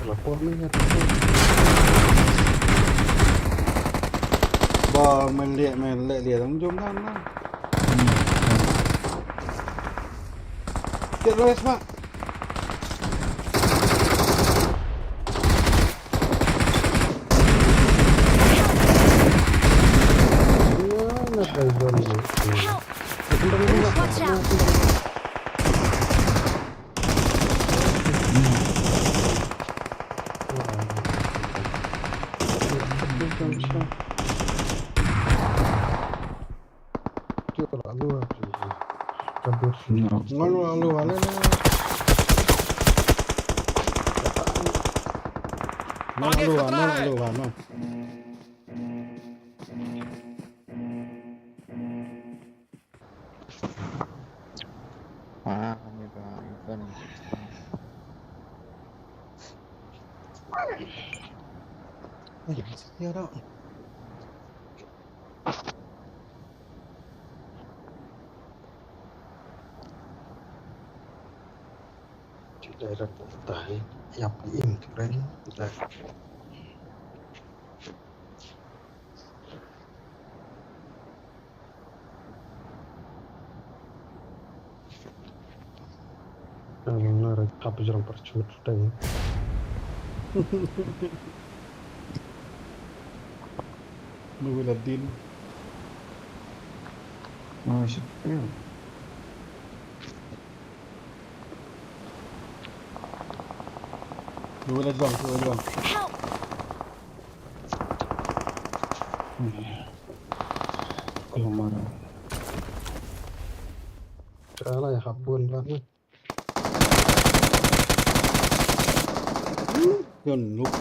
Lapor ni, lapor. Ba, men liat, men liat, liat, tang jom kan lah. Get rest, Mak. Help! Watch out! Ka bot. No. Ngon wa lo wa le le. Ngon wa lo wa, ngon wa lo wa, ngon. Ah, ini ba, ini ba. Ay, ya dah. Ci dei rat tai, ïap im tu ren. Ngar kap jrong parchut teng. Ngu la din. Oh, shit. Ngu la jrong, ngu la jrong. Help! Keluar. Ala ya habun lah ni. Yon nuk.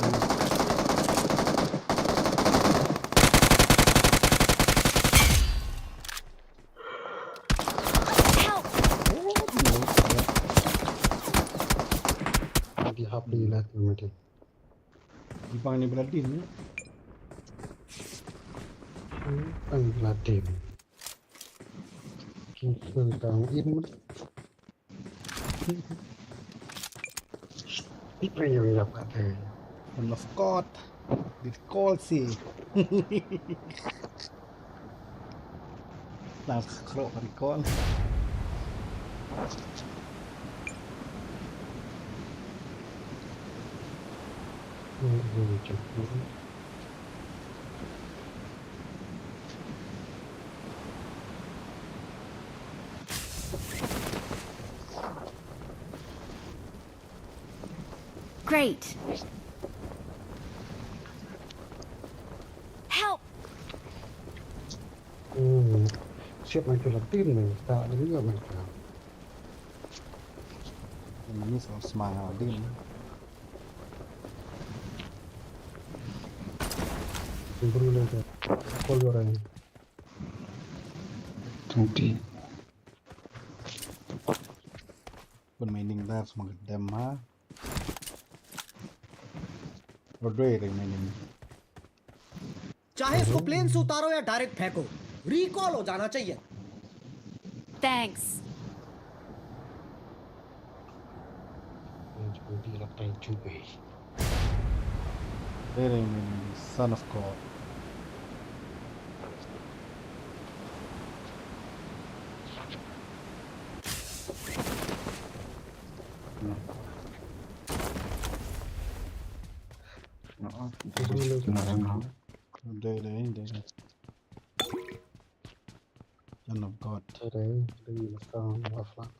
Help! Di hap di lah tu mati. Di bang ni beladin ni. Bang beladin. Kita tang in. Di payung ya pate. Of course. Di call si. Las kro kan call. Great. Help! Hmm. Siap main tu lah tim ni. Tak ada juga main tu. Ini sama semangat tim. Tunggu dulu tu. Call orang. Twenty. Pun mining dah semua gedem ha. Rodoi ring mining. चाहे इसको प्लेन से उतारो या डायरेक्ट फेंको, रिकॉल हो जाना चाहिए। Thanks. Jodi la tai chubai. Very many son of God. No. No. No. Dai, dai, dai, dai. Son of God. Dai, dai, dai, son of God.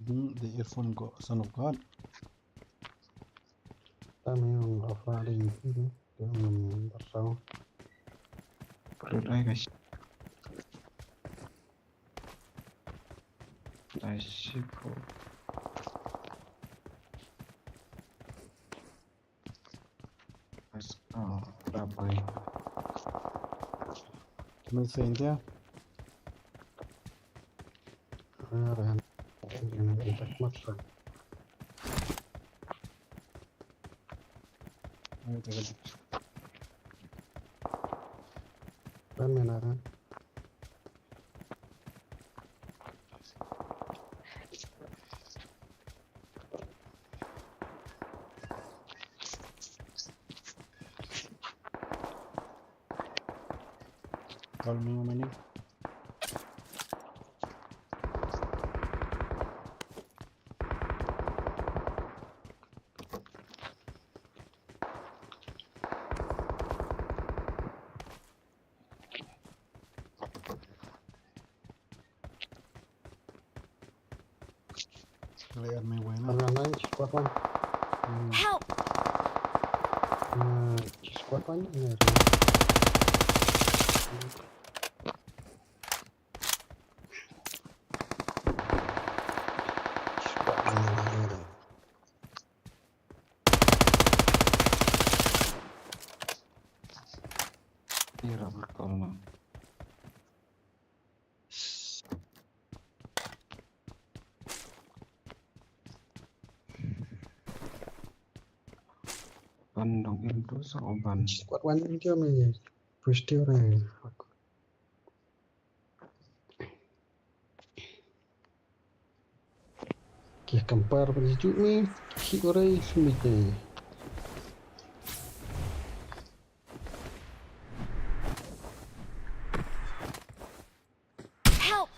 Hmm, the earphone go, son of God. Tama yung offline dai, dai, yung basang. Pero dai, guys. Dai, siko. Let's go. Dapat. Kami sa India. Ah, ran. Ini tak masuk. Ayo, tak ada. Ran mana, ran? Call me, Mani. Help! Help! Dong im tu sa oban. Squad one em tio me. Push tio re. Ki kampar ban ju me. Ki orai sumit ne. Help!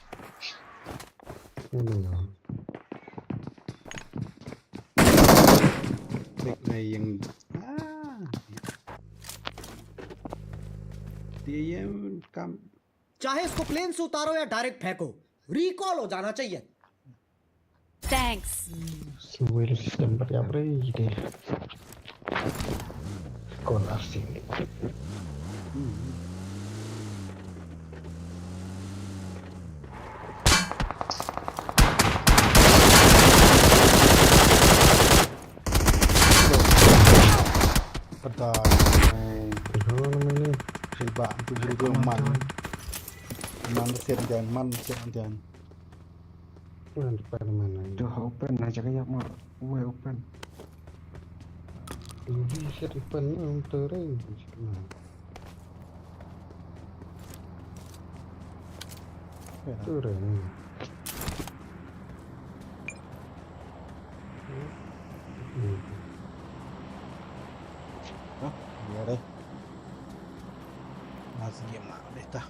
Bek na yang. Ah. Dia yang kam. चाहे इसको प्लेन से उतारो या डायरेक्ट फेंको, रिकॉल हो जाना चाहिए। Thanks. Suwil system pat ïap re ide. Kon asing. Pada. Rilba tu bru tu man. Man sian jan, man sian jan. Man depan mana? Tu open na jaga ïap ma. Uwe open. Ini siat open, em, tereng. Tereng. Hah? Iya deh. Masih dia mak deh tah.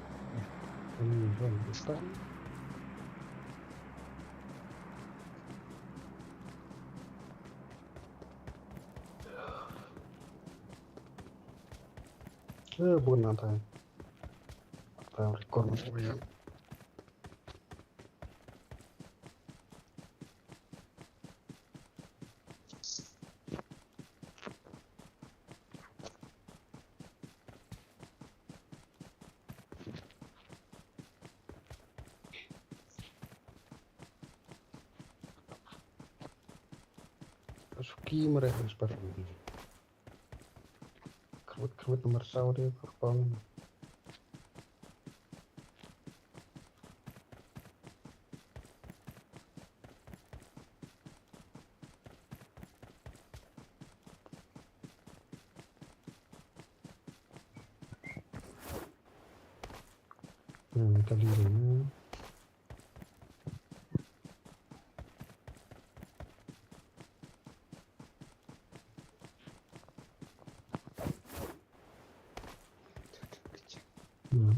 Ini pun bukan. Eh, bun na tai. Tai record mo ya. Suki mereka seperti ini. Khrwit khrwit marsaw de kyrpang. Hmm, kali ini.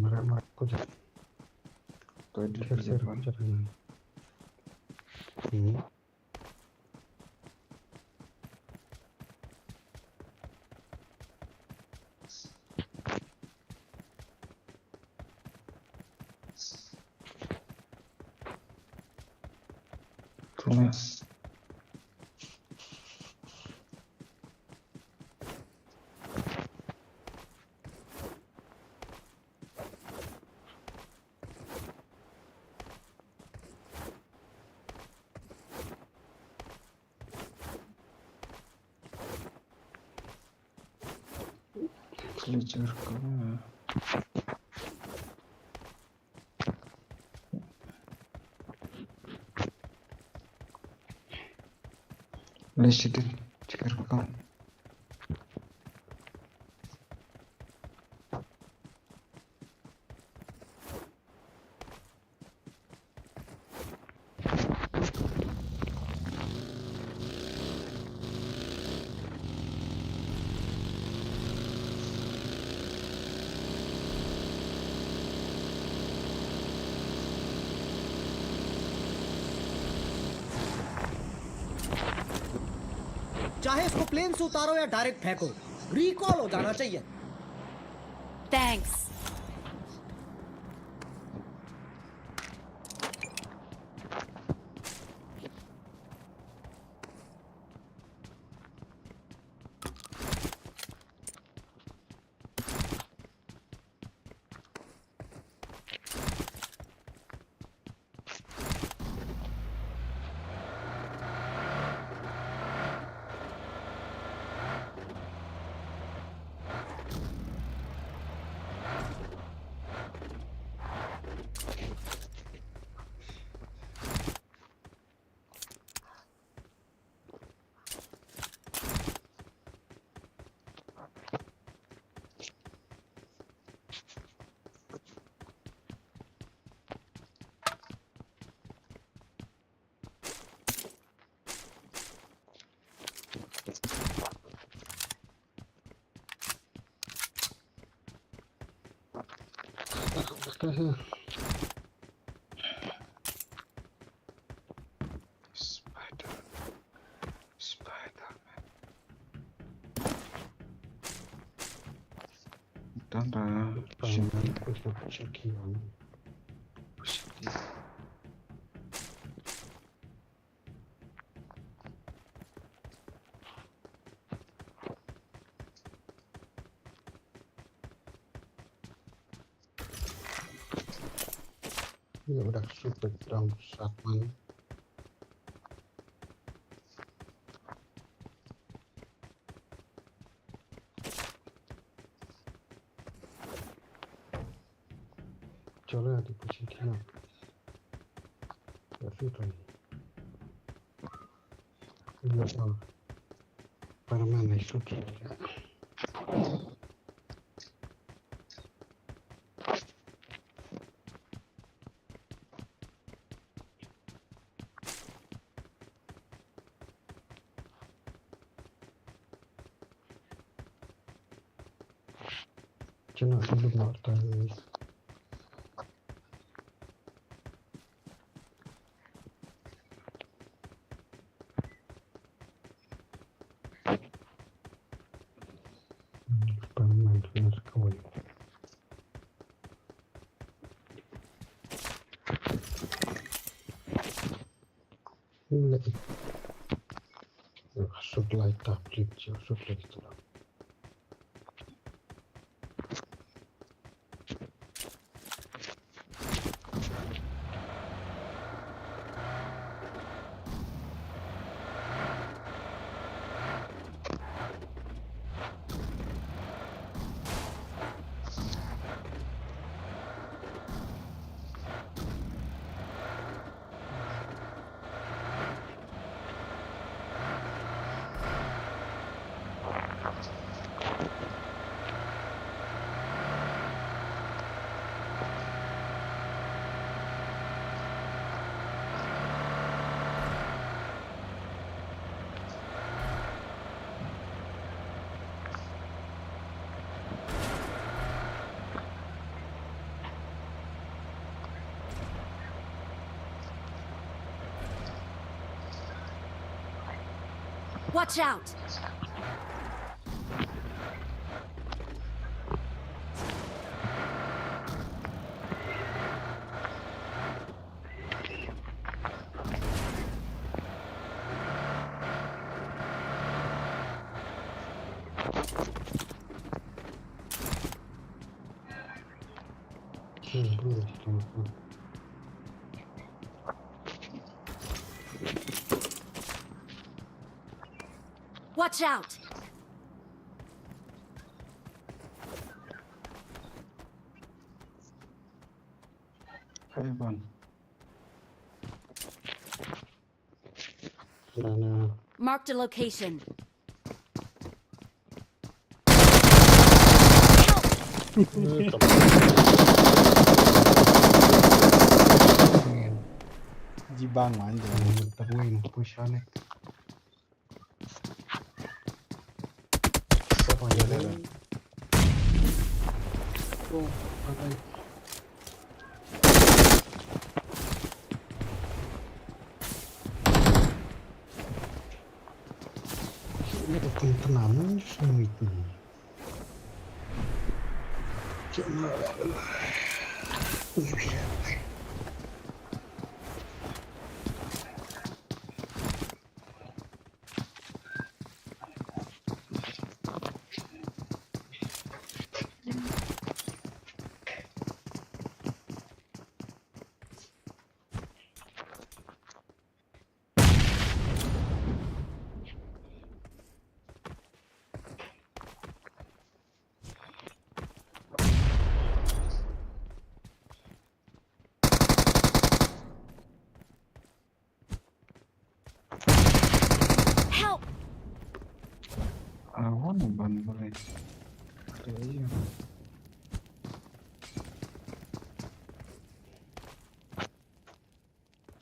Mara mara ko ja. Ko di ko ja. Ini. Thomas. Please, Lei sidin, check ko. चाहे इसको प्लेन से उतारो या डायरेक्ट फेंको, रिकॉल हो जाना चाहिए। Thanks. Ka ha. Spider. Spider-Man. Tanda. Spider-Man, push up, check you. Push up. Ïa, udah super dong sat man. Chalo, di pushing kina. Ya, fit on. Ïa, oh. Para mana itu kira. Cannot look out there. Spider-Man, let's go. Shoot light up, please. Shoot light up. Watch out! Watch out! Hey, man. Marked a location. Jibang man. Help! I wanna ban balik.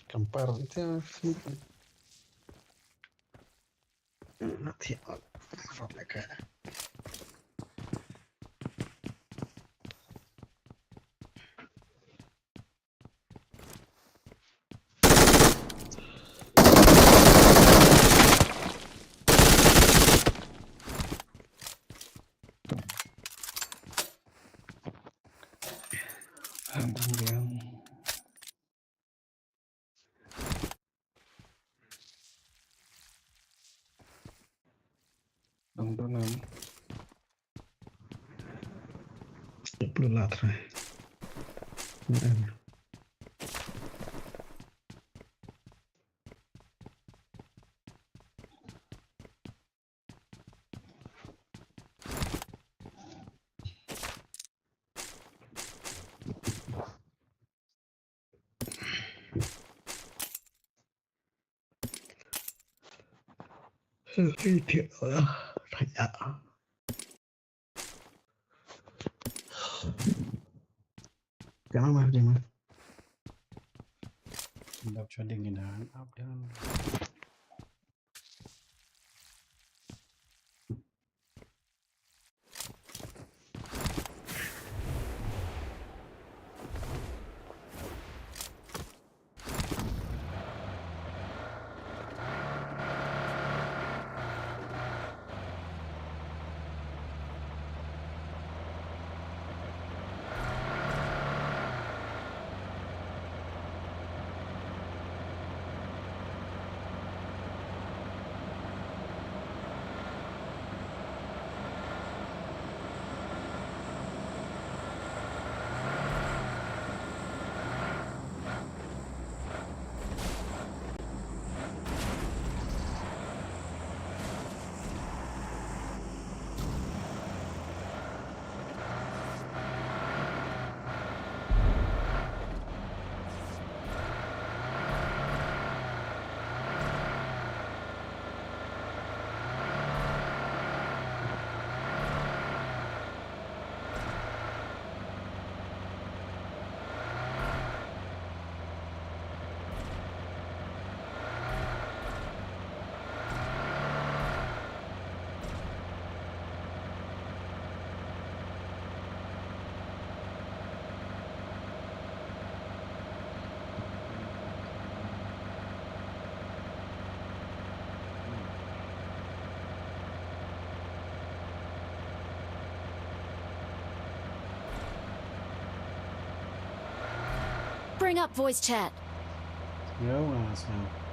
Kampar ita. Nanti aku rot lagi. Dula trai. Jangan mah dia mah. Dah trading ini dah up dan. Bring up voice chat. Yo, uh, so.